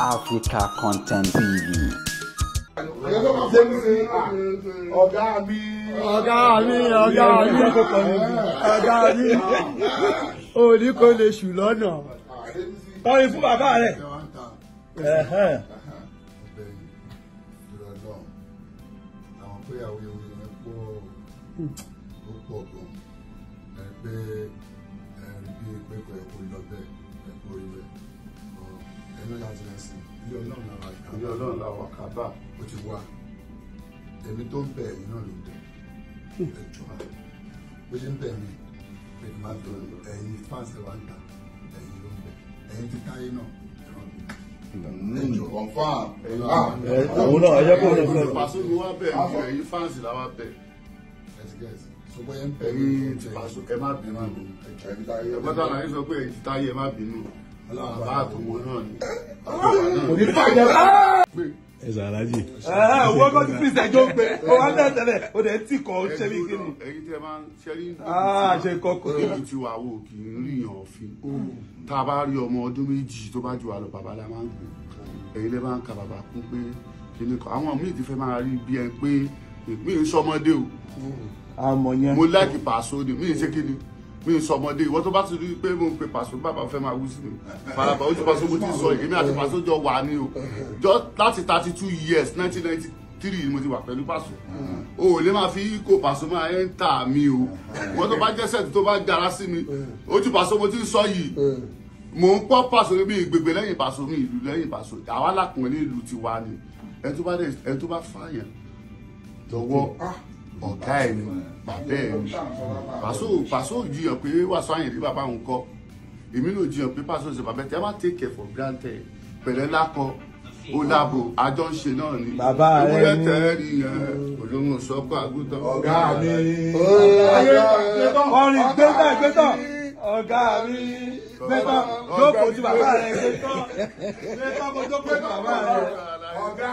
Africa Content TV. Ọ̀gá mi. Ọ̀gá mi, ọ̀gá mi, ọ̀gá mi, òní kò lè ṣù lọ́nà. Kọrin fún bàbá rẹ̀. Àwọn pé awuyewuye yẹn pọ̀, ó pọ̀ gan. Ẹ pé ẹ rí bí pé kò yẹ kó lọ bẹ́ẹ̀, ẹ kó rí bẹ́ẹ̀. Ẹnu láti rẹ̀ sí ilé Ọlọ́run làwọn àkàbà. Ilé Ọlọ́run làwọn àkàbà. Ó ti wá. Èmi tó ń bẹ̀ ẹ̀yin náà ló ń bẹ̀. Ẹ jọ̀ọ́, bó ṣe ń bẹ̀ mí pé kí n má bẹ̀ ẹ̀yin fans ẹ̀ wá ń tà, ẹ̀yin ló ń bẹ̀. Ẹ̀yin ti táyé náà, ẹ̀rọ mi. Ẹ jọ̀ọ́, Confirm. Òun náà ẹ jẹ́ kó lọ sọ̀rọ̀. Pàṣẹ ni wá bẹ̀, ẹ̀yin fans la wá bẹ̀. Ẹ ti gẹ̀ẹ́sì. So bóyá ń bẹ̀ mí, Ẹ̀yin ti Pàṣẹ ẹ má bínú. ẹ jọ̀ọ́, ẹ̀yin táyé. Ẹ̀gbọ́n táwọn àyè sọ pé ẹ̀yin ti táyé ẹ má bínú. Bàbá àtọmọ náà ni. Kò ní bàjẹ́. Ẹ sàlájì. Owó kan ti fi ìṣẹ́jọ́ ń pé ó wá tẹ̀ tẹ́lẹ̀ ó dẹ̀ ń tì kọ́ ó ṣe bí kíni. Ẹ̀yin tẹ́ máa ń ṣẹ́rí Ah, ṣe kọ́kọ́. lójú tí wàá wò kì í ríyàn ọ̀fin. Tá a bá rí ọmọ ọdún méjì tó bá jù wá lọ, bàbá la máa ń pè. Ẹ̀yin lẹ́ máa ń ka bàbá kún pé kíní kan. Àwọn míì ti fẹ́ máa rí bí ẹ pé mi ń sọmọdé o. Àmọ̀ yẹn. Mo láìkì Pàṣọ ni, mi ń ṣe kíni, mi ń sọmọdé. Ìwọ tó bá ti rí pé mo ń pe Pàṣọ, bàbá fẹ́ máa wú sí mi. Faraba, ojú Pàṣọ mo ti sọ, èmi àti Pàṣọ jọ wà ní o. Jọ láti 32 years, 1993 ni mo ti wà pẹ̀lú Pàṣọ. O ò lè máa fi kó Pàṣọ máa ń tà mí o. Ìwọ tó bá jẹ́sẹ̀ tó bá gara sí mi, ojú Pàṣọ mo ti sọ yìí. Mò ń pọ́ Pàṣọ mi ìgbègbè lẹ́yìn Pàṣọ mi ìlú lẹ́yìn Pàṣọ. Àwa lákùnrin ìlú ti wà ní. Ẹni tó bá dẹ̀ ẹni tó bá fààyàn lọ́wọ́, ọ̀gá ẹ̀ ni, bàbá ẹ̀ ni. Pàṣọ Pàṣọ jiyàn pé Wàsíù Àyìndé bàbá òun kọ́. Èmi náà jiyàn pé Pàṣọ ṣe bàbá ẹ̀. Tí a bá take it for granted, pẹ̀lẹ́ lákọ ó lábo, àjọ ń ṣe náà ni. Bàbá rẹ̀ ewúrẹ́ ni. tẹ́ẹ̀rì yẹn olóhùn sọ́kọ̀ àgùntàn. Ọ̀gá mi. Kọrin gbẹ́tàn gbẹ́tàn. Ọ̀gá mi gbẹ́tàn jókòó tí bàbá rẹ̀ gbẹ́tàn. Gbẹ́tàn kó jókòó tí bàbá rẹ̀. Ọ̀gá.